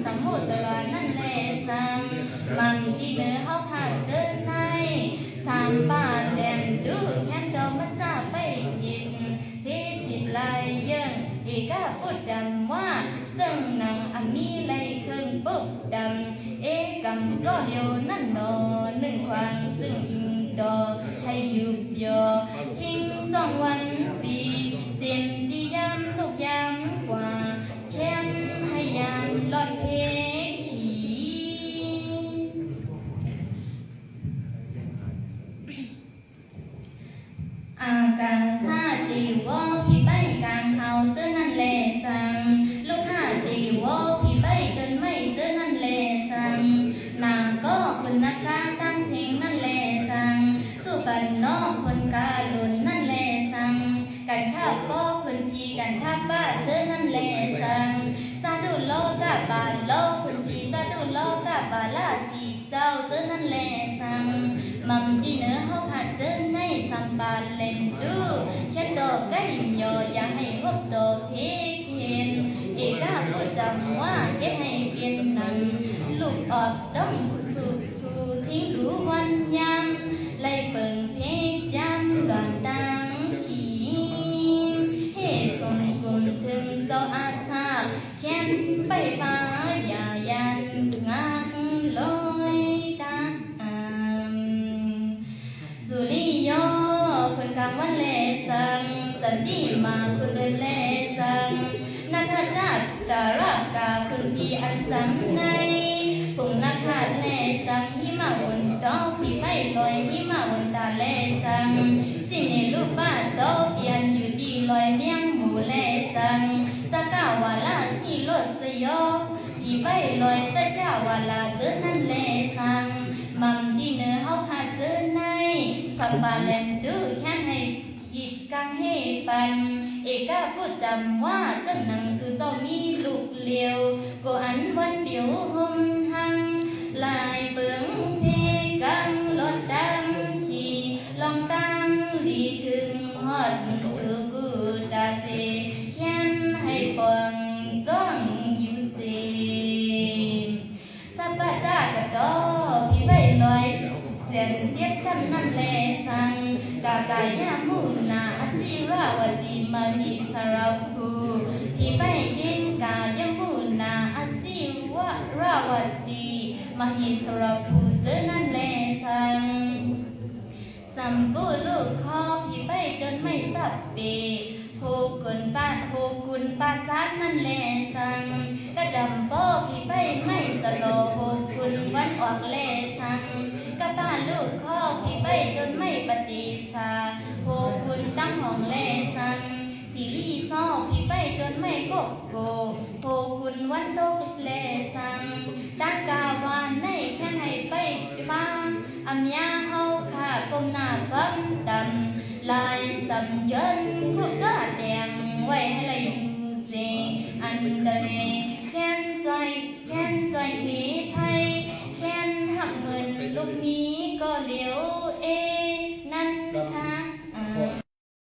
ສະໝຸດຕະລານັ້ນແລສັງ ໝ່ຳທີ່ເໜີເຮົາພາກເຈີໃນ ສາມປ່າແລນດູ ແຄນດອກມັດຈະໄປກິດ ເພສິດລາຍເຢິງ ເອກະປຸດດຳວ່າ ເຊິ່ງໜັງອາມີໄລເຄິ່ງປຸກດຳ ເອກຳກໍລຽວນັ້ນໜໍ ໜຶ່ງຂວາງຈຶ່ງອີງຕໍ່ ໃຫ້ຢຸບຍໍ ທິງສອງວັນປີ ເຈັມທີ່ຍາມລຸກຍາມກວ່າ ແຄນໃຫ້ຍາມລອດເພຂີ ອາກາສະເຕໂວ ຜີໄປກາງເຮົາເຈີນັ້ນແລສັງ ລູກຫາເຕໂວ ຜີໄປຕົ້ນໄມ້ເຈີນັ້ນແລສັງ ນາກໍຄຸນນາຄາຕ່າງເສັງນັ້ນແລສັງ ສຸບັນເນາະຄົນກາລຸນນັ້ນແລສັງ ກັນທະປອກຄົນທີ່ກັນທະປະເຈີນັ້ນແລສັງ ສາທຸໂລກະບາໂລ ຄົນທີ່ສາທຸໂລກະບາລາສີເຈົ້າເຈີນັ້ນແລສັງ ໝ່ຳທີ່ເໜີເຮົາພາກເຈີໃນ ສາມປ່າແລນດູ ແຄນດອກໄກ່ຍໍ ຢ່າໃຫ້ຮົບຕໍ່ເພເຄນ ເອກະປຸດຈຳວ່າ ເຮັດໃຫ້ປ່ຽນໜັງ ລູກອອກດອງ ສູ່ ສູ່ທິງດູວັນຍາມ ໄລ່ເປິງເພຈາມດວງຕາງຂີ ເຮສົງກຸມເຖິງເຈົ້າອາຊາ ແຄນໄປປາຢ່າຢ້ານງັກລອຍຕາມ ສຸລິໂຍ ຄົນກາງວັນແລສັງ ສັນຕິມາ ຄົນເດີນແລສັງ ນະຄະຕະຕາລະກາ ຄົນທີ່ອັນຈຳໃນ ພົງນະຄາດແລສັງ ຫິມະວົນໂຕ ຜີໄປລອຍຫິມະວົນຕາແລສັງ ສິເນລຸປາໂຕ ຜີອັນຢູ່ດີລອຍມຽງໝູແລສັງ ສະກະວາລາສີໂລດສະໂຍ ຜີໄປລອຍສັດຈະວາລາເຈີນັ້ນແລສັງ ໝ່ຳທີ່ເໜີເຮົາພາກເຈີໃນ ສຳປາແລນດູ ແຄນໃຫ້ ກິດກາງເຮປັນ ເອກະປຸດຈຳວ່າ ເຊິ່ງໜັງຊື່ເຈົ້າມີລູກຫຼຽວ ໂກອັນວັນປິວຫົມຫັງ ລາຍເປິງເພກາງລອດຕາມທີ່ ລອງຕາງລີເຖິງຮອດສຸກຸຕາເສ ແຄນໃຫ້ປ່ອງຈ້ອງຢູ່ເຈ ສະປະຕາກະໂຕ ຜີໄປລອຍແສນເຈັດຊັ້ນນັ້ນແລສັງ ກາກາຍະມຸນາ ອະຊີລາວະຕີ ມະຫິສະລະພູ ຜີໄປເກງກາຍະມຸນາ ອະຊີລາວະຕີ ມະຫິສະລະພູ ເຈີນັ້ນແລສັງ ສຳປູລູກຄໍ ຜີໄປຕົ້ນໄມ້ສັບເປ ໂຮກຸນປາ ໂຮກຸນປາຈານນັ້ນແລສັງ ກະດຳໂປ ຜີໄປໄມ້ສະໂລ ໂຮກຸນວັນອອກແລສັງ ກະປາລູກຄໍ ຜີໄປຕົ້ນໄມ້ປະຕິສາ ໂຮກຸນຕັງຫອງແລສັງ ສີລີຊໍ ຜີໄປຕົ້ນໄມ້ກົກໂກ ໂຮກຸນວັນໂຕແລສັງ ຕາງກາວານໃນແຄນໃຫ້ໄປປາ ອາມຍາເຮົາຂ້າກົ້ມໜ້າຄວາມຕ່ຳ ລາຍສຳຍົນ